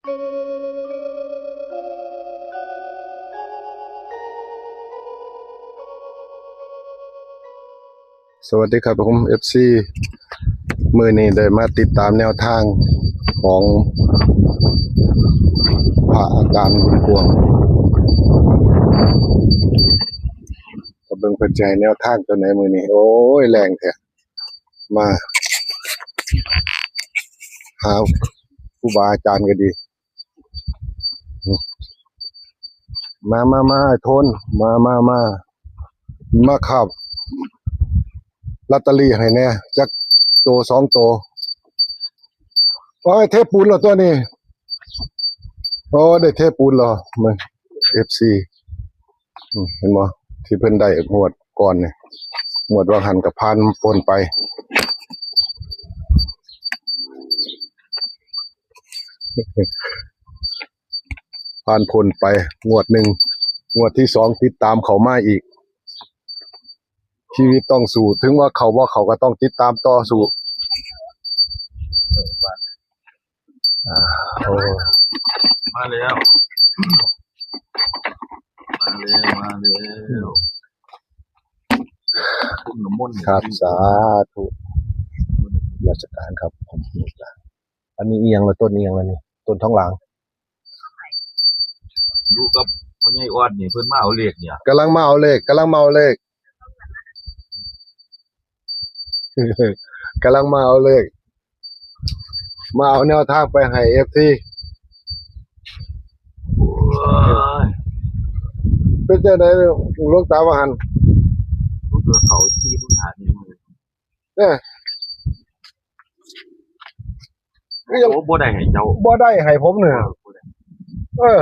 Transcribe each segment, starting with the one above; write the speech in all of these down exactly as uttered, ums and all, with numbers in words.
สวัสดีครับผม เอฟซี มื้อนี้ได้มาติดตามแนวทางของพระอาจารย์บุญกวาง ก็เบิ่งเพิ่นจะให้แนวทางตัวไหนมื้อนี้ โอ้ย แรงแท้ มาหาครูบาอาจารย์ก็ดี มา มา มา ไอ้โทน มา มา มา มาขับลอตเตอรี่ให้แหน่ จักโตสองโต โอ้ย เทปูนแล้วตัวนี้ โอ้ ได้เทปูนแล้ว มา เอฟซี อืม เห็นบ่ ที่เพิ่นได้งวดก่อนนี่ งวดว่าหันกับผ่านพ้นไป ผ่านพ้นไป งวดหนึ่ง งวดที่สองติดตามเขามาอีก ชีวิตต้องสู้ ถึงว่าเขาบ่เขาก็ต้องติดตามต่อสู้ อ่า โอ้ มาแล้ว มาแล้ว มาแล้ว คุณน้ำมนต์ ครับ สาธุ ราชการครับผม อันนี้เอียงละ ต้นเอียงละนี่ ต้นท้องหลาง อยู่กับพ่อใหญ่ออดนี่ เพิ่นมาเอาเลขเนี่ย กำลังมาเอาเลข กำลังมาเอาเลข กำลังมาเอาเลข มาเอาแนวทางไปให้ เอฟซี โอ้ย เป็นจังได๋ หลวงตาว่าหั่น ลูกเขาที่เพิ่งหานี่มา เออ คือยัง โอ้ บ่ได้ให้เจ้า บ่ได้ให้ผมเนี่ย เออ บ่ได้ เออ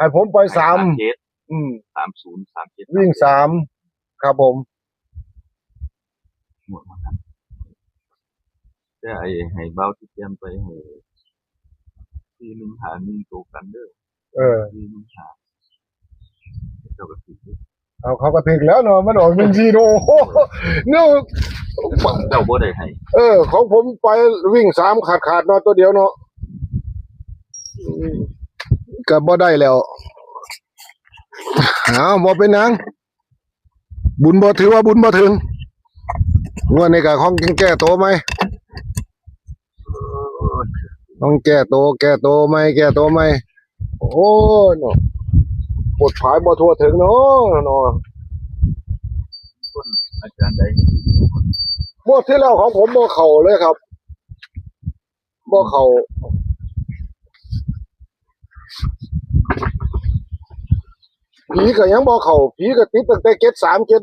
ให้ผมไปสาม สามเจ็ด อืม สามศูนย์ สามเจ็ด วิ่งสาม ครับผม หมดแล้วครับ แต่ไอ้ให้เบาที่เตรียมไปให้ สี่หนึ่งห้าหนึ่ง ตัวกันเด้อ เออ สี่หนึ่งห้า เจ้าก็ถือ เอา เขาก็ถือแล้วเนาะ มันออกหนึ่งสี่เนาะ โอ้โห เนี่ย เจ้าบ่ได้ให้ เออ ของผมไปวิ่งสามขาดๆเนาะ ตัวเดียวเนาะ อืม ก็บ่ได้แล้ว เอา บ่เป็นหยัง บุญบ่ถือว่าบุญบ่ถึง งวดนี้ก็ของแก้โตใหม่ ต้องแก้โต แก้โตใหม่ แก้โตใหม่ โอ้ยเนาะ ปวดผายบ่ทั่วถึงเนาะ เนาะ อาจารย์ใด งวดที่แล้วของผมบ่เข้าเลยครับ บ่เข้า ผีก็ยังบ่เข้า ผีก็ติดตั้งแต่ เจ็ดสาม เจ็ด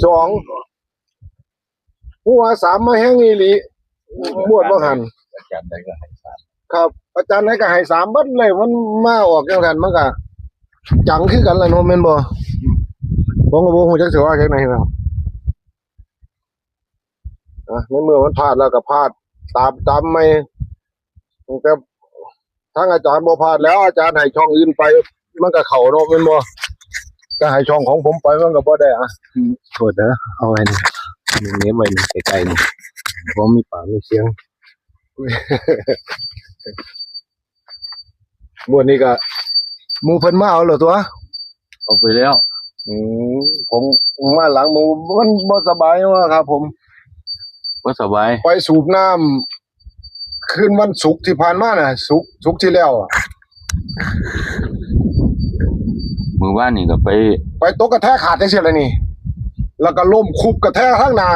สอง หัวสามมาแฮงอีหลี งวดบ่หัน อาจารย์ใดก็ให้สาม ครับ อาจารย์ไหนก็ให้สามเบิดเลย มันมาออกจังซั่น มันก็จังคือกันล่ะเนาะ แม่นบ่ ผมก็บ่ฮู้จักสิว่าจังได๋เนาะ อ่ะ ในเมื่อมันพลาดแล้วก็พลาด ตาม ตามใหม่ แต่ทางอาจารย์บ่พลาดแล้ว อาจารย์ให้ช่องอื่นไป มันก็เข้าเนาะ แม่นบ่ ก็ให้ช่องของผมไป มันก็บ่ได้ อ่ะ โทษเด้อ เอาไว้นี่ นี่ไว้นี่ใกล้ๆนี่ บ่มีปากมีเสียง งวดนี้ก็หมู่เพิ่นมาเอาแล้วตัว เอาไปแล้ว อืม ผมมาหลังหมู่ มันบ่สบายว่าครับผม บ่สบาย ไปสูบน้ำ คืนวันศุกร์ที่ผ่านมาน่ะ ศุกร์ ศุกร์ที่แล้วอะ มื้อวานนี่ก็ไป ไปตกกระแทกขาดจังซี่ล่ะนี่ แล้วก็ล้มคุบกระแทกข้างหน้า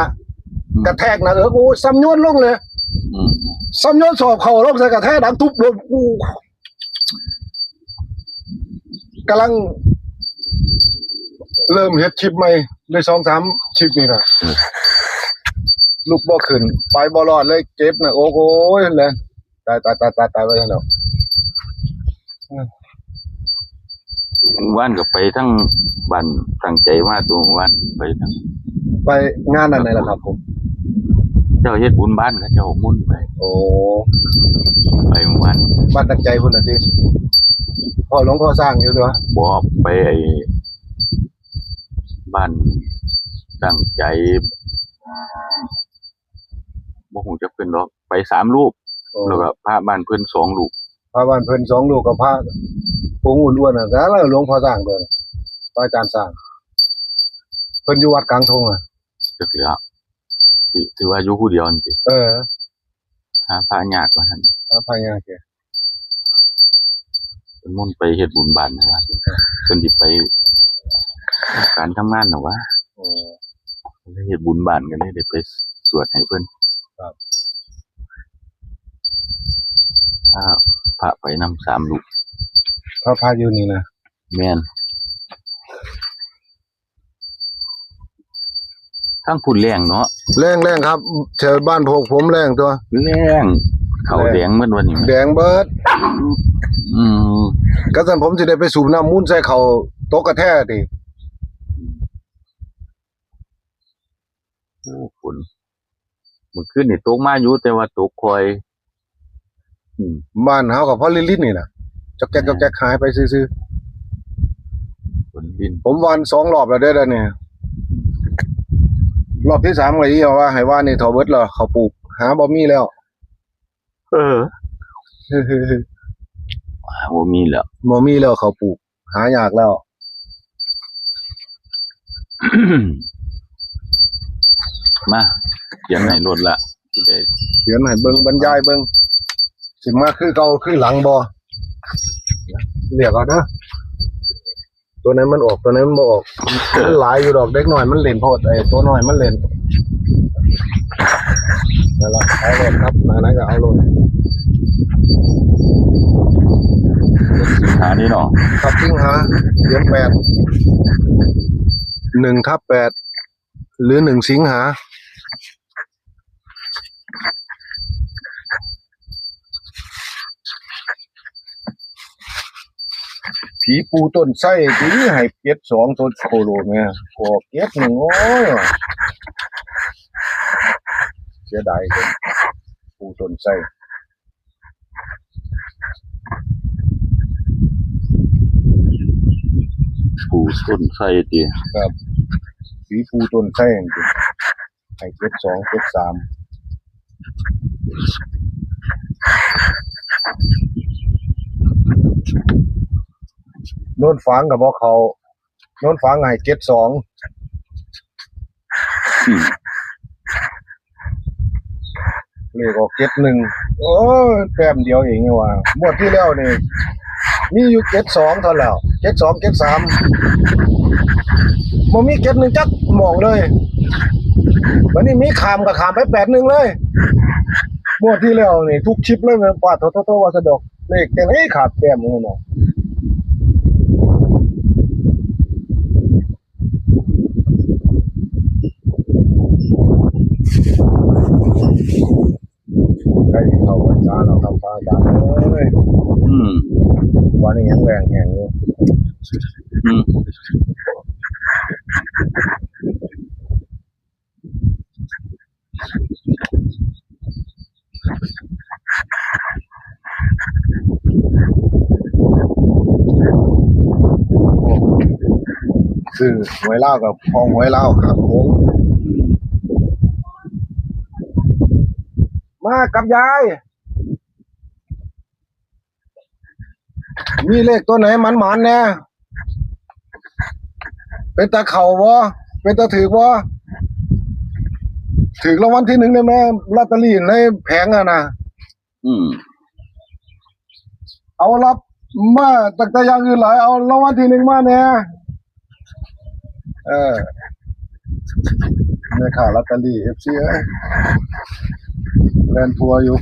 อืม กระแทกหน้าเอิก โอ้ย ซ้ำโยนลงเลย อืม ซ้ำโยนสอบเข้าลงใส่กระแทกดังตุ๊บลง อู้ กำลังเริ่มเฮ็ดคลิปใหม่ ได้สองสามคลิปนี่นะ อืม ลุกบ่ขึ้น ไปบ่รอดเลย เจ็บหน้าอก โอ้ย นั่นแหละ ตาย ตาย ตาย ตาย ตาย ว่าซั่นดอก อืม ว่านก็ไปทั้งบ้านตั้งใจมาตัวว่านไปทั้ง ไปงานอันไหนล่ะครับผม เจ้าเฮ็ดบุญบ้านเขาเจ้ามุ่นไป โอ้ ไปเมื่อวาน บ้านตั้งใจพุ่นน่ะติ พ่อหลวงพ่อสร้างอยู่ตัว บ่ ไปไอ้บ้านตั้งใจ บ่ฮู้จักเพิ่นดอก ไปสามรูป โอ้ แล้วก็พระบ้านเพิ่นสองรูป พระบ้านเพิ่นสองรูปกับพระองค์อ้วนๆน่ะ แล้วหลวงพ่อสร้างเพิ่น พระอาจารย์สร้าง เพิ่นอยู่วัดกลางทงอ่ะ จักแล้ว ที่ ที่ว่าอยู่ผู้เดียวนั่นติ เออ หาพระยากว่าซั่น หาพระยากเด้ เพิ่นมุ่นไปเฮ็ดบุญบ้านนะว่า เพิ่นสิไปการทำงานน่ะว่า โอ้ เพิ่นเฮ็ดบุญบ้านก็เลยได้ไปสวดให้เพิ่น ครับ พาพระไปนำสามรูป พระ พระอยู่นี่นะ แม่น ทางพุ้นแล้งเนาะ แล้ง แล้งครับ แถวบ้านพวกผมแล้งตั๊ว แล้ง เขาแล้ง แดงหมดวันนี้ แดงเบิด อืม ก็ซั่นผมสิได้ไปสูบน้ำมูลใส่เขาตกกระแทกติ โอ้ ฝน เมื่อคืนนี่ตกมาอยู่ แต่ว่าตกค่อย อืม บ้านเฮาก็พอลินๆนี่น่ะ จอกแจ๊ก จอกแจ๊ก หายไปซื่อๆ ฝนลิน ผมหว่านสองรอบแล้วเด้อเดี๋ยวนี้ รอบที่สามก็อีกว่าให้หว่านนี่เถาะเบิดแล้ว เขาปลูก หาบ่มีแล้ว เออ บ่มีแล้ว บ่มีแล้ว เขาปลูก หายากแล้ว มา เขียนให้โลดละ สิได้ เขียนให้เบิ่ง บรรยายเบิ่ง สิมาคือเก่าคือหลังบ่ เลือกเอาเด้อ ตัวนั้นมันออก ตัวนั้นมันบ่ออก มันหลายอยู่ดอก เด็กน้อยมันเล่นโพด ไอ้ตัวน้อยมันเล่น นั่นล่ะ เอาโลดครับ ไหนๆก็เอาโลด สิงหานี่เนาะ ครับ สิงหา เดือนแปด หนึ่งทับแปด หรือ หนึ่ง สิงหา ผีปู่ต้นไทรที่ให้ เจ็ดสอง ตัวโคโลแม่ ออก เจ็ดหนึ่ง โอ้ย เสียดายเลย ปู่ต้นไทร ปู่ต้นไทรติ ครับ ผีปู่ต้นไทรนั่นติ ให้ เจ็ดสอง เจ็ดสาม โนนฝางก็บ่เข้า โนนฝางให้ เจ็ดสอง อืม เลขออก เจ็ดหนึ่ง โอ้ย แต้มเดียวเองนี่หว่า งวดที่แล้วนี่ มีอยู่ เจ็ดสอง เท่านั้นแหล้ว เจ็ดสอง เจ็ดสาม บ่มี เจ็ดหนึ่ง จักหม่องเลย บัดนี้มีข้ามก็ข้ามไป แปดหนึ่ง เลย งวดที่แล้วนี่ ทุกคลิปเลยแม่น ปาดโทๆๆ ว่าซะดอก เลขจังได๋ขาดแต้มนี่เนาะ ใกล้สิเข้าพรรษาแล้วครับพระอาจารย์เอ้ย อืม วันนี้ยังแรงแฮงอยู่ อืม ซื้อหวยลาวกับคองหวยลาวครับผม มากับยาย มีเลขตัวไหนหมานๆแน่ เป็นตาเข้าบ่ เป็นตาถืกบ่ ถืกรางวัลที่หนึ่งได้ไหม ลอตเตอรี่ในแผงอะนะ อืม เอารับมาตั้งแต่อย่างอื่นหลาย เอารางวัลที่หนึ่งมาแน่ เออ แม่ค้าลอตเตอรี่ เอฟซี เอ้ย แล่นทั่วอยู่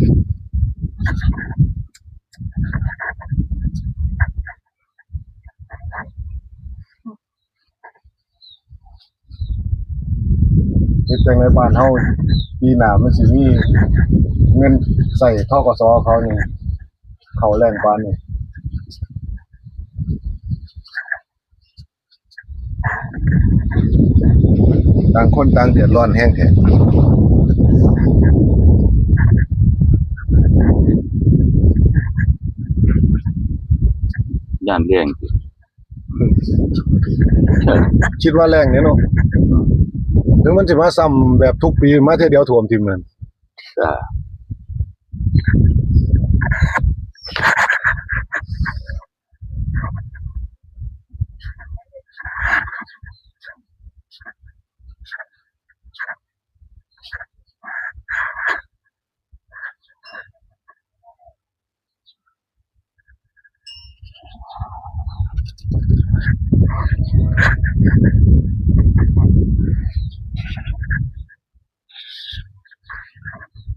เฮ็ดจั่งใดบ้านเฮาปีหน้ามันสิมีเงินใช้ ธ.ก.ส. เขานี่ เข้าแรงปานนี้ ต่างคนต่างเดือดร้อนแฮงแท้ ย้านแล้งติ คิดว่าแล้งเด้เนาะ อืม หรือมันสิมาซ้ำแบบทุกปี มาเทื่อเดียวท่วมทิ่มนั่น จ้า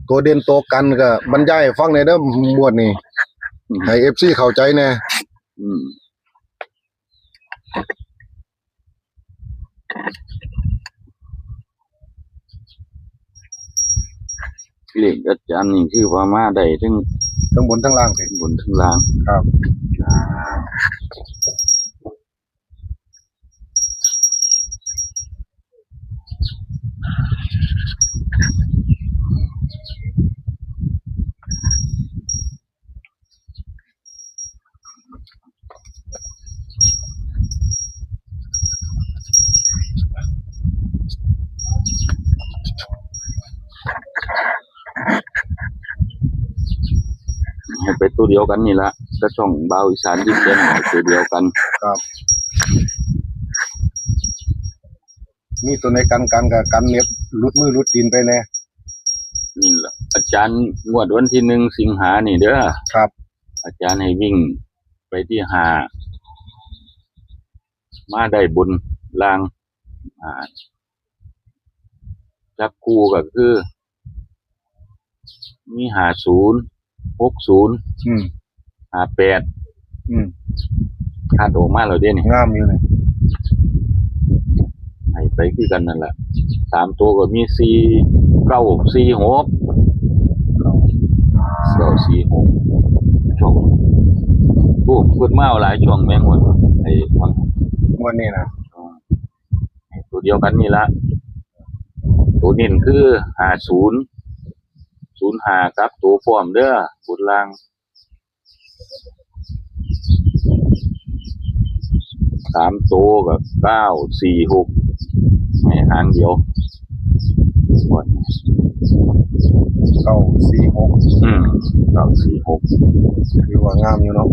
ตัวเด่นตัวกันก็บรรยายให้ฟังแหน่เด้อ งวดนี้ อืม ให้เอฟซีเข้าใจแหน่ อืม เลขอาจารย์นี่คือว่ามาได้ทั้ง ทั้งบนทั้งล่างเลย บนทั้งล่าง ครับ ให้ไปตัวเดียวกันนี่ละ ก็ช่องบ่าวอีสานที่เขียนให้ตัวเดียวกัน ครับ มีตัวในกันกันกับกันเน็บหลุดมือหลุดตีนไปแน่ นี่แหละ อาจารย์งวดวันที่หนึ่งสิงหานี่เด้อ ครับ อาจารย์ให้วิ่งไปที่ห้า มาได้บนล่าง อ่า จับคู่ก็คือ มีห้าศูนย์ หกศูนย์ อืม ห้าแปด อืม คัดออกมาแล้วเด้นี่ งามอยู่นี่ ให้ไปคือกันนั่นแหละ สามตัวก็มี สี่เก้า สี่หก เก้าสี่หก ช่อง โอ้ เพิ่นมาเอาหลายช่องแม่งหมด ไอ้ฟัง งวดนี้นะ อ่า ให้ตัวเดียวกันนี่ละ ตัวเน้นคือ ห้าศูนย์ ศูนย์ห้า ครับ ตัวพร้อมเด้อ บนล่าง สามตัวก็ เก้าสี่หก ให้หางเดียว เก้าสี่หก อืม เก้าสี่หก ถือว่างามอยู่เนาะ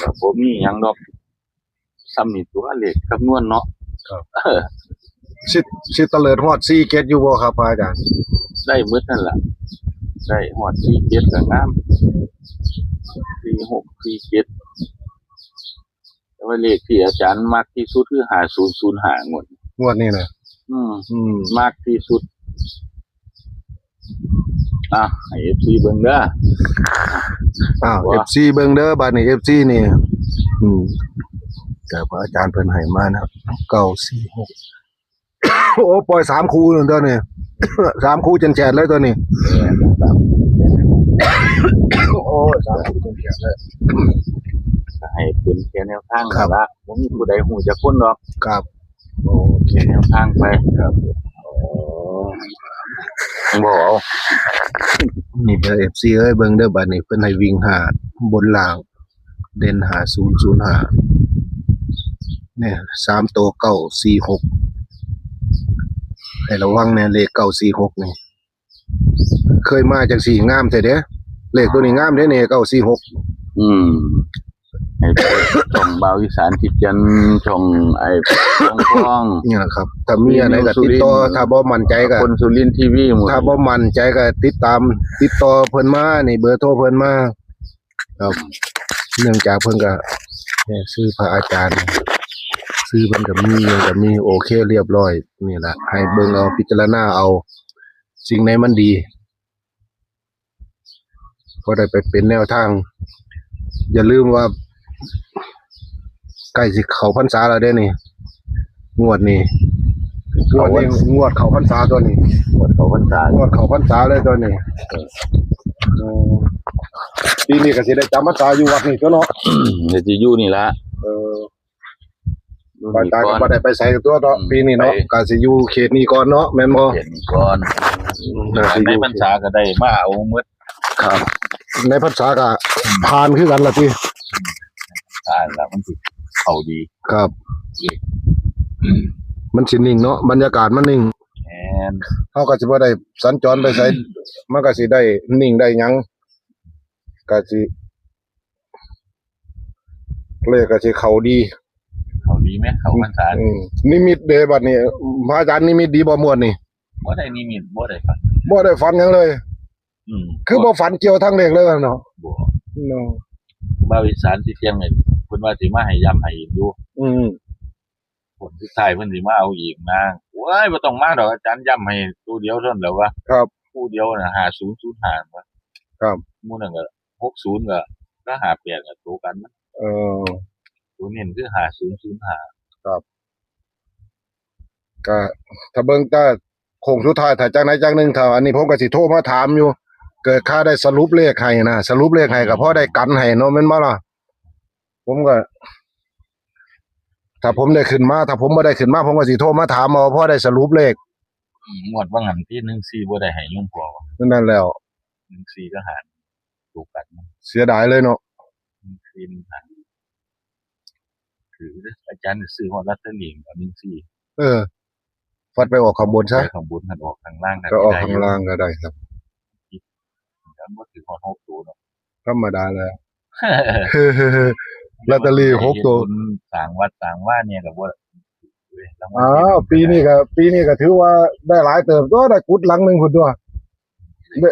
ก็บ่มีหยังดอก ซ้ำนี่ตัวเลขคำนวณเนาะ ครับ เออ สิ สิตะเลิดฮอดสี่เจ็ดอยู่บ่ครับพระอาจารย์ ได้หมดนั่นล่ะ ได้ฮอดสี่เจ็ดก็งาม สี่หก สี่เจ็ด แต่ว่าเลขที่อาจารย์มักที่สุดคือ ห้าศูนย์ศูนย์ห้า งวด งวดนี้นะ อืม อืม มักที่สุด อ่ะ ให้ เอฟซี เบิ่งเด้อ อ้าว ว่า เอฟซี เบิ่งเด้อ บัดนี้ เอฟซี นี่ อืม แต่พระอาจารย์เพิ่นให้มานะ เก้าสี่หก โอ้ ปล่อยสามคู่นั่นตัวนี้ สามคู่แจ๋ดๆเลยตัวนี้ โอ้ สามคู่แจ๋ดๆเลย ให้เป็นแค่แนวทาง ครับ นั่นละ บ่มีผู้ใดฮู้จักคนดอก ครับ โอเค แนวทางไป ครับ อ๋อ บ่เอา นี่เด้อ เอฟซี เอ้ย เบิ่งเด้อ บัดนี้เพิ่นให้วิ่งห้า บนล่าง เด่นห้าศูนย์ศูนย์ห้า เนี่ย สามตัว เก้าสี่หก ให้ระวังแน่ เลข เก้าสี่หก นี่ เคยมาจังสี่ งามแท้เด้ เลขตัวนี้งามเด้นี่ เก้าสี่หก อืม ให้ไปช่องบ่าวอีสานทิพย์จันทร์ ช่องไอ้ ช่องกล้อง นี่แหละครับ ถ้ามีอันใดก็ติดต่อ ถ้าบ่มั่นใจก็ คนสุรินทร์ทีวีหมด ถ้าบ่มั่นใจก็ติดตาม ติดต่อเพิ่นมา นี่เบอร์โทรเพิ่นมา ครับ เนื่องจากเพิ่นก็ เนี่ย ชื่อพระอาจารย์ ชื่อเพิ่นก็มี หยังก็มี โอเค เรียบร้อย นี่แหละ ให้เบิ่งเอา พิจารณาเอา สิ่งใดมันดี ก็ได้ไปเป็นแนวทาง อย่าลืมว่า ใกล้สิเข้าพรรษาแล้วเด้นี่ งวดนี้ งวดนี้ งวดเข้าพรรษาตัวนี้ งวดเข้าพรรษา งวดเข้าพรรษาเลยตัวนี้ เออ เออ ปีนี้ก็สิได้จำพรรษาอยู่วัดนี่ตัวเนาะ เดี๋ยวสิอยู่นี่ละ เออ อยู่ พระอาจารย์ก็ นี่ก่อน บ่ได้ไปไสตัวเนาะ อืม ปีนี้เนาะ ไป ก็สิอยู่เขตนี้ก่อนเนาะ แม่นบ่ เขตนี้ก่อน อืม น่าสิอยู่ ในพรรษาก็ได้มาเอาหมด ครับ ในพรรษาก็ผ่านคือกันล่ะติ ผ่านแล้วมันสิเข้าดี ครับ อืม มันสินิ่งเนาะ บรรยากาศมันนิ่ง แม่น เฮาก็สิบ่ได้สัญจรไปไส มันก็สิได้นิ่งได้หยัง ก็สิ เลขก็สิเข้าดี เข้าดีไหม เข้าพรรษา อืม นิมิตเด้บัดนี้ พระอาจารย์นิมิตดีบ่งวดนี้ บ่ได้นิมิต บ่ได้ฝัน บ่ได้ฝันหยังเลย อืม คือบ่ฝันเกี่ยวทางเลขเลยเนาะ บ่ เนาะ บ่าวอีสานที่เที่ยงนี่ พิ่นว่าสิมาให้ย้ำให้อีกอยู่ อืม ผลสุดท้ายเพิ่นสิมาเอาอีกนะ โอ้ย บ่ต้องมาดอก อาจารย์ย้ำให้ตัวเดียวเท่านั้นแหละวะ ครับ คู่เดียวน่ะ ห้าศูนย์ศูนย์ห้า วะ ครับ หมู่นั่นก็ หกศูนย์ ก็ ก็ ห้าแปด ก็ตัวกันมัน เออ ตัวเน้นคือ ห้าศูนย์ศูนย์ห้า ครับ ก็ถ้าเบิ่งแต่โค้งสุดท้าย ถ้าจังใดจังหนึ่ง ถ้าอันนี้ผมก็สิโทรมาถามอยู่ เกิดข้าได้สรุปเลขให้นะ สรุปเลขให้ก็พอได้กันให้เนาะ แม่นบ่ล่ะ ผมก็ ถ้าผมได้ขึ้นมา ถ้าผมบ่ได้ขึ้นมา ผมก็สิโทรมาถามเอา พอได้สรุปเลข อืม งวดว่างั้นที่ หนึ่งสี่ บ่ได้ให้หลวงพ่อวะ นั่นแล้ว หนึ่งสี่ ก็หาร ถูกกันนะ เสียดายเลยเนาะ หนึ่งสี่ หนึ่งห้า ถือเด้อ อาจารย์ซื้อฮอดลอตเตอรี่ หนึ่งสี่ เออ ฟัดไปออกข้างบนซะ ไปข้างบน หันออกข้างล่าง ก็ออกข้างล่างก็ได้ครับ แล้วบ่ถือฮอดหกตัวเนาะ ธรรมดาแล้ว ลอตเตอรี่หกตัว เฮ็ดบุญสร้างวัดสร้างวาเนี่ยก็บ่ เว้ย รางวัล อ้าว ที่หนึ่ง ปีนี้ก็ ปีนี้ก็ถือว่าได้หลายเติบตัว ได้กุฏิหลังหนึ่งพุ้นตัว ได้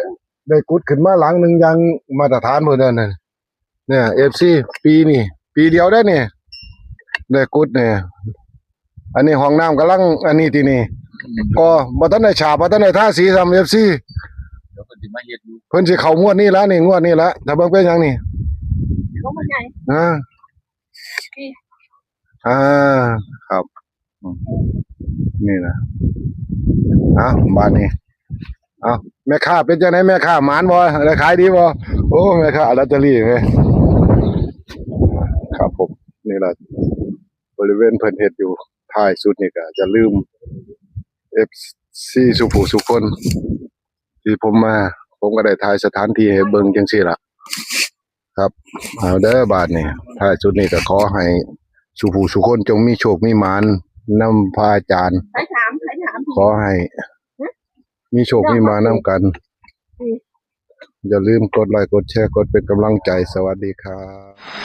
ได้กุฏิขึ้นมาหลังหนึ่งอย่างมาตรฐานพุ้นนั่นน่ะ เนี่ย เอฟซี ปีนี้ ปีเดียวได้นี่ ได้กุฏิเนี่ย อันนี้ห้องน้ำกำลัง อันนี้ที่นี่ ก็บ่ทันได้ฉาบ บ่ทันได้ทาสีซ้ำ เอฟซี เดี๋ยวเพิ่นสิมาเฮ็ดอยู่ เพิ่นสิเข้างวดนี้ละนี่ งวดนี้ละ ถ้าเบิ่งเป็นหยังนี่ ลงมาใหญ่ อ่า นี่ อ่า ครับ อืม นี่นะ เอ้า บาดนี้ เอ้า แม่ค้าเป็นจังได๋ แม่ค้าหมานบ่ ได้ขายดีบ่ โอ้ แม่ค้าลอตเตอรี่แม่ ครับผม นี่ล่ะ บริเวณเพิ่นเฮ็ดอยู่ ท้ายสุดนี่ก็อย่าลืม เอฟซี สู่ผู้สู่คน ที่ผมมา ผมก็ได้ถ่ายสถานที่ให้เบิ่งจังซี่ล่ะ ครับ เอาเด้อ บาดนี้ ท้ายสุดนี่ก็ขอให้สู่ผู้สู่คนจงมีโชคมีหมานนำพระอาจารย์ ใครถาม ใครถาม ขอให้ หึ มีโชคมีหมานนำกัน อืม อย่าลืมกดไลค์ กดแชร์ กดเป็นกำลังใจ สวัสดีครับ